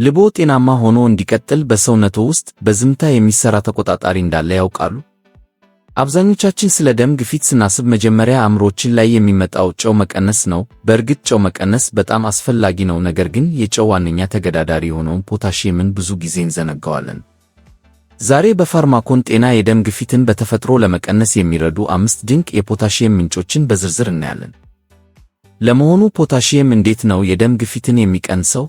ልቦ ጤናማ ሆኖ እንዲቀጥል በሰውነቶ ውስጥ በዝምታ የሚሰራ ተቆጣጣሪ እንዳለ ያውቃሉ? አብዛኞቻችን ስለ ደም ግፊት ስናስብ መጀመሪያ አእምሮአችን ላይ የሚመጣው ጨው መቀነስ ነው። በእርግጥ ጨው መቀነስ በጣም አስፈላጊ ነው፣ ነገር ግን የጨው ዋነኛ ተገዳዳሪ የሆነውን ፖታሺየምን ብዙ ጊዜ እንዘነጋዋለን። ዛሬ በፋርማኮን ጤና የደም ግፊትን በተፈጥሮ ለመቀነስ የሚረዱ አምስት ድንቅ የፖታሺየም ምንጮችን በዝርዝር እናያለን። ለመሆኑ ፖታሺየም እንዴት ነው የደም ግፊትን የሚቀንሰው?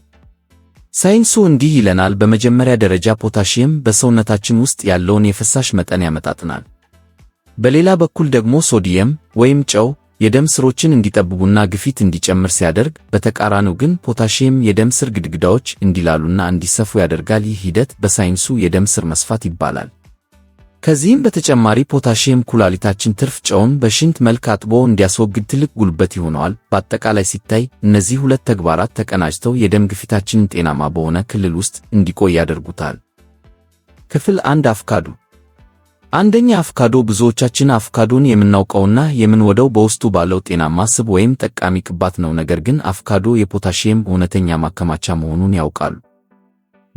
ሳይንሱ እንዲህ ይለናል። በመጀመሪያ ደረጃ ፖታሺየም በሰውነታችን ውስጥ ያለውን የፈሳሽ መጠን ያመጣጥናል። በሌላ በኩል ደግሞ ሶዲየም ወይም ጨው የደም ስሮችን እንዲጠብቡና ግፊት እንዲጨምር ሲያደርግ፣ በተቃራኒው ግን ፖታሺየም የደም ስር ግድግዳዎች እንዲላሉና እንዲሰፉ ያደርጋል። ይህ ሂደት በሳይንሱ የደም ስር መስፋት ይባላል። ከዚህም በተጨማሪ ፖታሺየም ኩላሊታችን ትርፍ ጨውን በሽንት መልክ አጥቦ እንዲያስወግድ ትልቅ ጉልበት ይሆነዋል። በአጠቃላይ ሲታይ እነዚህ ሁለት ተግባራት ተቀናጅተው የደም ግፊታችንን ጤናማ በሆነ ክልል ውስጥ እንዲቆይ ያደርጉታል። ክፍል አንድ፣ አቮካዶ። አንደኛ፣ አቮካዶ። ብዙዎቻችን አቮካዶን የምናውቀውና የምንወደው በውስጡ ባለው ጤናማ ስብ ወይም ጠቃሚ ቅባት ነው። ነገር ግን አቮካዶ የፖታሺየም እውነተኛ ማከማቻ መሆኑን ያውቃሉ?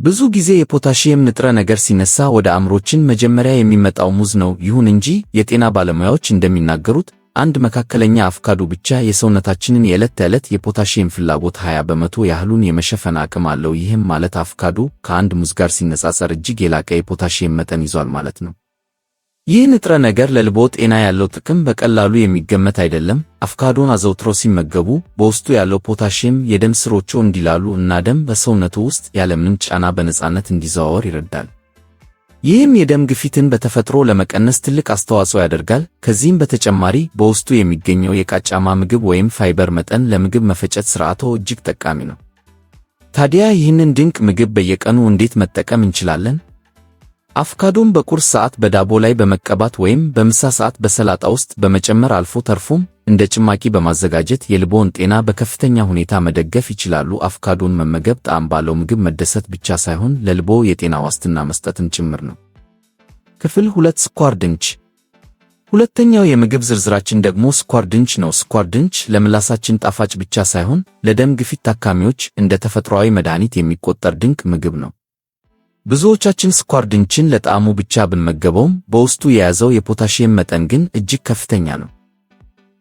ብዙ ጊዜ የፖታሺየም ንጥረ ነገር ሲነሳ ወደ አእምሮአችን መጀመሪያ የሚመጣው ሙዝ ነው። ይሁን እንጂ የጤና ባለሙያዎች እንደሚናገሩት አንድ መካከለኛ አቮካዶ ብቻ የሰውነታችንን የዕለት ተዕለት የፖታሺየም ፍላጎት 20% ያህሉን የመሸፈን አቅም አለው። ይህም ማለት አቮካዶ ከአንድ ሙዝ ጋር ሲነጻጸር እጅግ የላቀ የፖታሺየም መጠን ይዟል ማለት ነው። ይህ ንጥረ ነገር ለልቦ ጤና ያለው ጥቅም በቀላሉ የሚገመት አይደለም። አቮካዶን አዘውትረው ሲመገቡ በውስጡ ያለው ፖታሺየም የደም ስሮቹ እንዲላሉ እና ደም በሰውነቱ ውስጥ ያለምንም ጫና በነፃነት እንዲዘዋወር ይረዳል። ይህም የደም ግፊትን በተፈጥሮ ለመቀነስ ትልቅ አስተዋጽኦ ያደርጋል። ከዚህም በተጨማሪ በውስጡ የሚገኘው የቃጫማ ምግብ ወይም ፋይበር መጠን ለምግብ መፈጨት ስርዓቶ እጅግ ጠቃሚ ነው። ታዲያ ይህንን ድንቅ ምግብ በየቀኑ እንዴት መጠቀም እንችላለን? አቮካዶን በቁርስ ሰዓት በዳቦ ላይ በመቀባት ወይም በምሳ ሰዓት በሰላጣ ውስጥ በመጨመር አልፎ ተርፎም እንደ ጭማቂ በማዘጋጀት የልቦን ጤና በከፍተኛ ሁኔታ መደገፍ ይችላሉ። አቮካዶን መመገብ ጣዕም ባለው ምግብ መደሰት ብቻ ሳይሆን ለልቦ የጤና ዋስትና መስጠትም ጭምር ነው። ክፍል ሁለት፣ ስኳር ድንች። ሁለተኛው የምግብ ዝርዝራችን ደግሞ ስኳር ድንች ነው። ስኳር ድንች ለምላሳችን ጣፋጭ ብቻ ሳይሆን ለደም ግፊት ታካሚዎች እንደ ተፈጥሯዊ መድኃኒት የሚቆጠር ድንቅ ምግብ ነው። ብዙዎቻችን ስኳር ድንችን ለጣዕሙ ብቻ ብንመገበውም በውስጡ የያዘው የፖታሺየም መጠን ግን እጅግ ከፍተኛ ነው።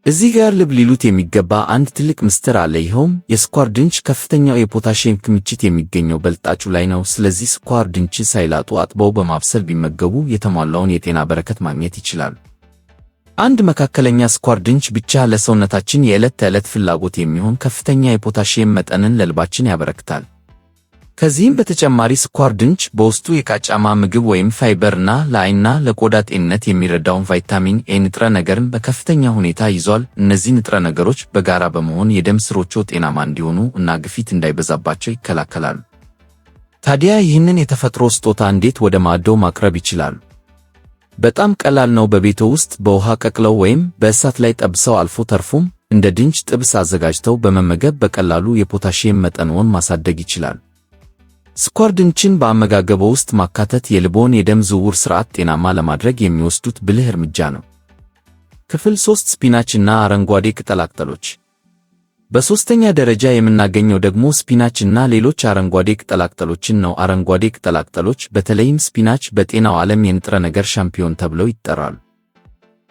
እዚህ ጋር ልብ ሊሉት የሚገባ አንድ ትልቅ ምስጢር አለ። ይኸውም የስኳር ድንች ከፍተኛው የፖታሺየም ክምችት የሚገኘው በልጣጩ ላይ ነው። ስለዚህ ስኳር ድንችን ሳይላጡ አጥበው በማብሰል ቢመገቡ የተሟላውን የጤና በረከት ማግኘት ይችላሉ። አንድ መካከለኛ ስኳር ድንች ብቻ ለሰውነታችን የዕለት ተዕለት ፍላጎት የሚሆን ከፍተኛ የፖታሺየም መጠንን ለልባችን ያበረክታል። ከዚህም በተጨማሪ ስኳር ድንች በውስጡ የቃጫማ ምግብ ወይም ፋይበር እና ለዓይንና ለቆዳ ጤንነት የሚረዳውን ቫይታሚን ኤ ንጥረ ነገርን በከፍተኛ ሁኔታ ይዟል። እነዚህ ንጥረ ነገሮች በጋራ በመሆን የደም ስሮቹ ጤናማ እንዲሆኑ እና ግፊት እንዳይበዛባቸው ይከላከላሉ። ታዲያ ይህንን የተፈጥሮ ስጦታ እንዴት ወደ ማዕድዎ ማቅረብ ይችላሉ? በጣም ቀላል ነው። በቤቶ ውስጥ በውሃ ቀቅለው ወይም በእሳት ላይ ጠብሰው አልፎ ተርፎም እንደ ድንች ጥብስ አዘጋጅተው በመመገብ በቀላሉ የፖታሺየም መጠንዎን ማሳደግ ይችላሉ። ስኳር ድንችን በአመጋገብዎ ውስጥ ማካተት የልቦን የደም ዝውውር ስርዓት ጤናማ ለማድረግ የሚወስዱት ብልህ እርምጃ ነው። ክፍል 3፣ ስፒናች እና አረንጓዴ ቅጠላቅጠሎች። በሦስተኛ ደረጃ የምናገኘው ደግሞ ስፒናች እና ሌሎች አረንጓዴ ቅጠላቅጠሎችን ነው። አረንጓዴ ቅጠላቅጠሎች በተለይም ስፒናች በጤናው ዓለም የንጥረ ነገር ሻምፒዮን ተብለው ይጠራሉ።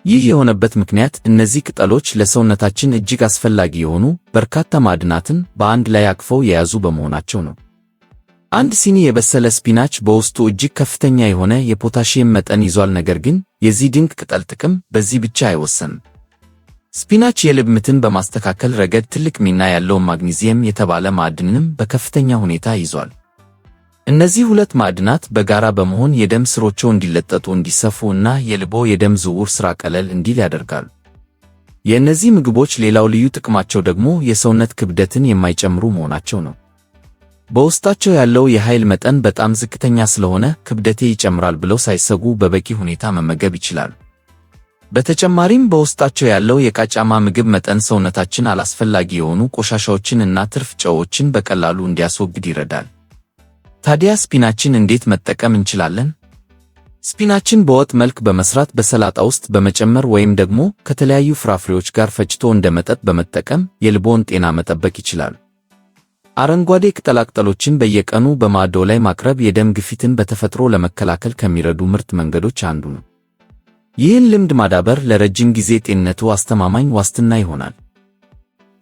ይህ የሆነበት ምክንያት እነዚህ ቅጠሎች ለሰውነታችን እጅግ አስፈላጊ የሆኑ በርካታ ማዕድናትን በአንድ ላይ አቅፈው የያዙ በመሆናቸው ነው። አንድ ሲኒ የበሰለ ስፒናች በውስጡ እጅግ ከፍተኛ የሆነ የፖታሺየም መጠን ይዟል። ነገር ግን የዚህ ድንቅ ቅጠል ጥቅም በዚህ ብቻ አይወሰንም። ስፒናች የልብ ምትን በማስተካከል ረገድ ትልቅ ሚና ያለውን ማግኒዚየም የተባለ ማዕድንንም በከፍተኛ ሁኔታ ይዟል። እነዚህ ሁለት ማዕድናት በጋራ በመሆን የደም ስሮቹ እንዲለጠጡ፣ እንዲሰፉ እና የልቦ የደም ዝውውር ሥራ ቀለል እንዲል ያደርጋሉ። የእነዚህ ምግቦች ሌላው ልዩ ጥቅማቸው ደግሞ የሰውነት ክብደትን የማይጨምሩ መሆናቸው ነው። በውስጣቸው ያለው የኃይል መጠን በጣም ዝቅተኛ ስለሆነ ክብደቴ ይጨምራል ብለው ሳይሰጉ በበቂ ሁኔታ መመገብ ይችላሉ። በተጨማሪም በውስጣቸው ያለው የቃጫማ ምግብ መጠን ሰውነታችን አላስፈላጊ የሆኑ ቆሻሻዎችን እና ትርፍ ጨዎችን በቀላሉ እንዲያስወግድ ይረዳል። ታዲያ ስፒናችን እንዴት መጠቀም እንችላለን? ስፒናችን በወጥ መልክ በመስራት፣ በሰላጣ ውስጥ በመጨመር ወይም ደግሞ ከተለያዩ ፍራፍሬዎች ጋር ፈጭቶ እንደ መጠጥ በመጠቀም የልቦን ጤና መጠበቅ ይችላሉ። አረንጓዴ ቅጠላቅጠሎችን በየቀኑ በማዕድዎ ላይ ማቅረብ የደም ግፊትን በተፈጥሮ ለመከላከል ከሚረዱ ምርጥ መንገዶች አንዱ ነው። ይህን ልምድ ማዳበር ለረጅም ጊዜ ጤንነትዎ አስተማማኝ ዋስትና ይሆናል።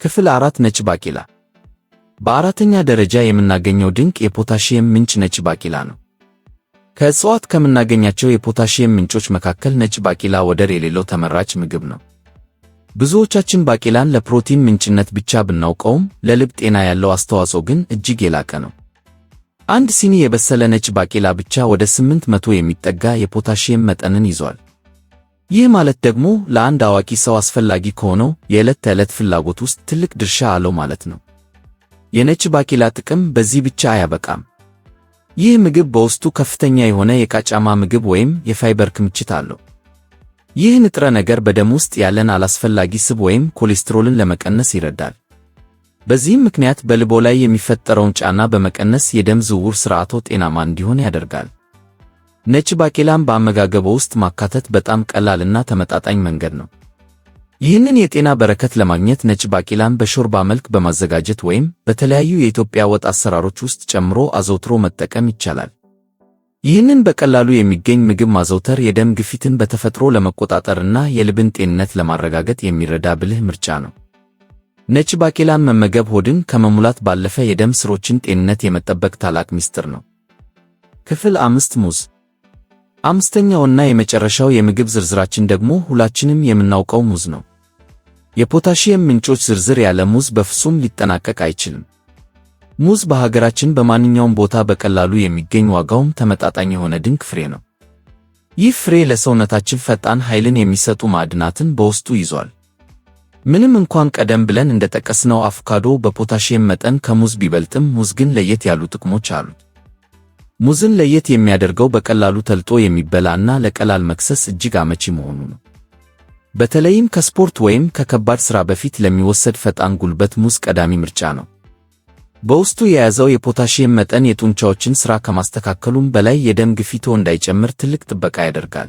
ክፍል 4፣ ነጭ ባቄላ። በአራተኛ ደረጃ የምናገኘው ድንቅ የፖታሺየም ምንጭ ነጭ ባቄላ ነው። ከእጽዋት ከምናገኛቸው የፖታሺየም ምንጮች መካከል ነጭ ባቄላ ወደር የሌለው ተመራጭ ምግብ ነው። ብዙዎቻችን ባቄላን ለፕሮቲን ምንጭነት ብቻ ብናውቀውም ለልብ ጤና ያለው አስተዋጽኦ ግን እጅግ የላቀ ነው። አንድ ሲኒ የበሰለ ነጭ ባቄላ ብቻ ወደ 800 የሚጠጋ የፖታሺየም መጠንን ይዟል። ይህ ማለት ደግሞ ለአንድ አዋቂ ሰው አስፈላጊ ከሆነው የዕለት ተዕለት ፍላጎት ውስጥ ትልቅ ድርሻ አለው ማለት ነው። የነጭ ባቄላ ጥቅም በዚህ ብቻ አያበቃም። ይህ ምግብ በውስጡ ከፍተኛ የሆነ የቃጫማ ምግብ ወይም የፋይበር ክምችት አለው። ይህ ንጥረ ነገር በደም ውስጥ ያለን አላስፈላጊ ስብ ወይም ኮሌስትሮልን ለመቀነስ ይረዳል። በዚህም ምክንያት በልቦ ላይ የሚፈጠረውን ጫና በመቀነስ የደም ዝውውር ስርዓቶ ጤናማ እንዲሆን ያደርጋል። ነጭ ባቄላን በአመጋገቦ ውስጥ ማካተት በጣም ቀላልና ተመጣጣኝ መንገድ ነው። ይህንን የጤና በረከት ለማግኘት ነጭ ባቄላን በሾርባ መልክ በማዘጋጀት ወይም በተለያዩ የኢትዮጵያ ወጥ አሰራሮች ውስጥ ጨምሮ አዘውትሮ መጠቀም ይቻላል። ይህንን በቀላሉ የሚገኝ ምግብ ማዘውተር የደም ግፊትን በተፈጥሮ ለመቆጣጠርና የልብን ጤንነት ለማረጋገጥ የሚረዳ ብልህ ምርጫ ነው። ነጭ ባቄላን መመገብ ሆድን ከመሙላት ባለፈ የደም ስሮችን ጤንነት የመጠበቅ ታላቅ ምስጢር ነው። ክፍል 5፣ ሙዝ። አምስተኛውና የመጨረሻው የምግብ ዝርዝራችን ደግሞ ሁላችንም የምናውቀው ሙዝ ነው። የፖታሺየም ምንጮች ዝርዝር ያለ ሙዝ በፍጹም ሊጠናቀቅ አይችልም። ሙዝ በሀገራችን በማንኛውም ቦታ በቀላሉ የሚገኝ፣ ዋጋውም ተመጣጣኝ የሆነ ድንቅ ፍሬ ነው። ይህ ፍሬ ለሰውነታችን ፈጣን ኃይልን የሚሰጡ ማዕድናትን በውስጡ ይዟል። ምንም እንኳን ቀደም ብለን እንደጠቀስነው አቮካዶ በፖታሺየም መጠን ከሙዝ ቢበልጥም፣ ሙዝ ግን ለየት ያሉ ጥቅሞች አሉት። ሙዝን ለየት የሚያደርገው በቀላሉ ተልጦ የሚበላ እና ለቀላል መክሰስ እጅግ አመቺ መሆኑ ነው። በተለይም ከስፖርት ወይም ከከባድ ሥራ በፊት ለሚወሰድ ፈጣን ጉልበት ሙዝ ቀዳሚ ምርጫ ነው። በውስጡ የያዘው የፖታሺየም መጠን የጡንቻዎችን ሥራ ከማስተካከሉም በላይ የደም ግፊቶ እንዳይጨምር ትልቅ ጥበቃ ያደርጋል።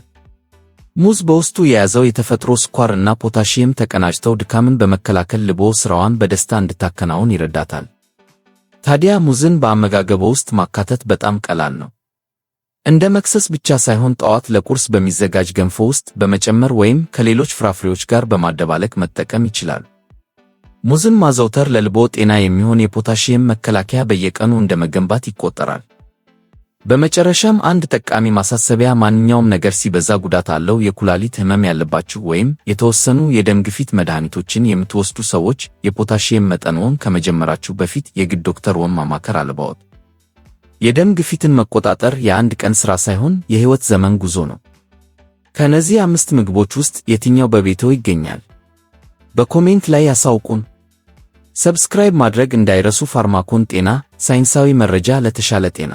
ሙዝ በውስጡ የያዘው የተፈጥሮ ስኳር እና ፖታሺየም ተቀናጅተው ድካምን በመከላከል ልቦ ሥራዋን በደስታ እንድታከናውን ይረዳታል። ታዲያ ሙዝን በአመጋገቦ ውስጥ ማካተት በጣም ቀላል ነው። እንደ መክሰስ ብቻ ሳይሆን ጠዋት ለቁርስ በሚዘጋጅ ገንፎ ውስጥ በመጨመር ወይም ከሌሎች ፍራፍሬዎች ጋር በማደባለቅ መጠቀም ይችላሉ። ሙዝን ማዘውተር ለልቦ ጤና የሚሆን የፖታሺየም መከላከያ በየቀኑ እንደ መገንባት ይቆጠራል። በመጨረሻም አንድ ጠቃሚ ማሳሰቢያ፣ ማንኛውም ነገር ሲበዛ ጉዳት አለው። የኩላሊት ህመም ያለባችሁ ወይም የተወሰኑ የደም ግፊት መድኃኒቶችን የምትወስዱ ሰዎች የፖታሺየም መጠንዎን ከመጀመራችሁ በፊት የግድ ዶክተርዎን ማማከር አለብዎት። የደም ግፊትን መቆጣጠር የአንድ ቀን ሥራ ሳይሆን የሕይወት ዘመን ጉዞ ነው። ከእነዚህ አምስት ምግቦች ውስጥ የትኛው በቤትዎ ይገኛል? በ comment ላይ ያሳውቁን። Subscribe ማድረግ እንዳይረሱ። ፋርማኮን ጤና፣ ሳይንሳዊ መረጃ ለተሻለ ጤና።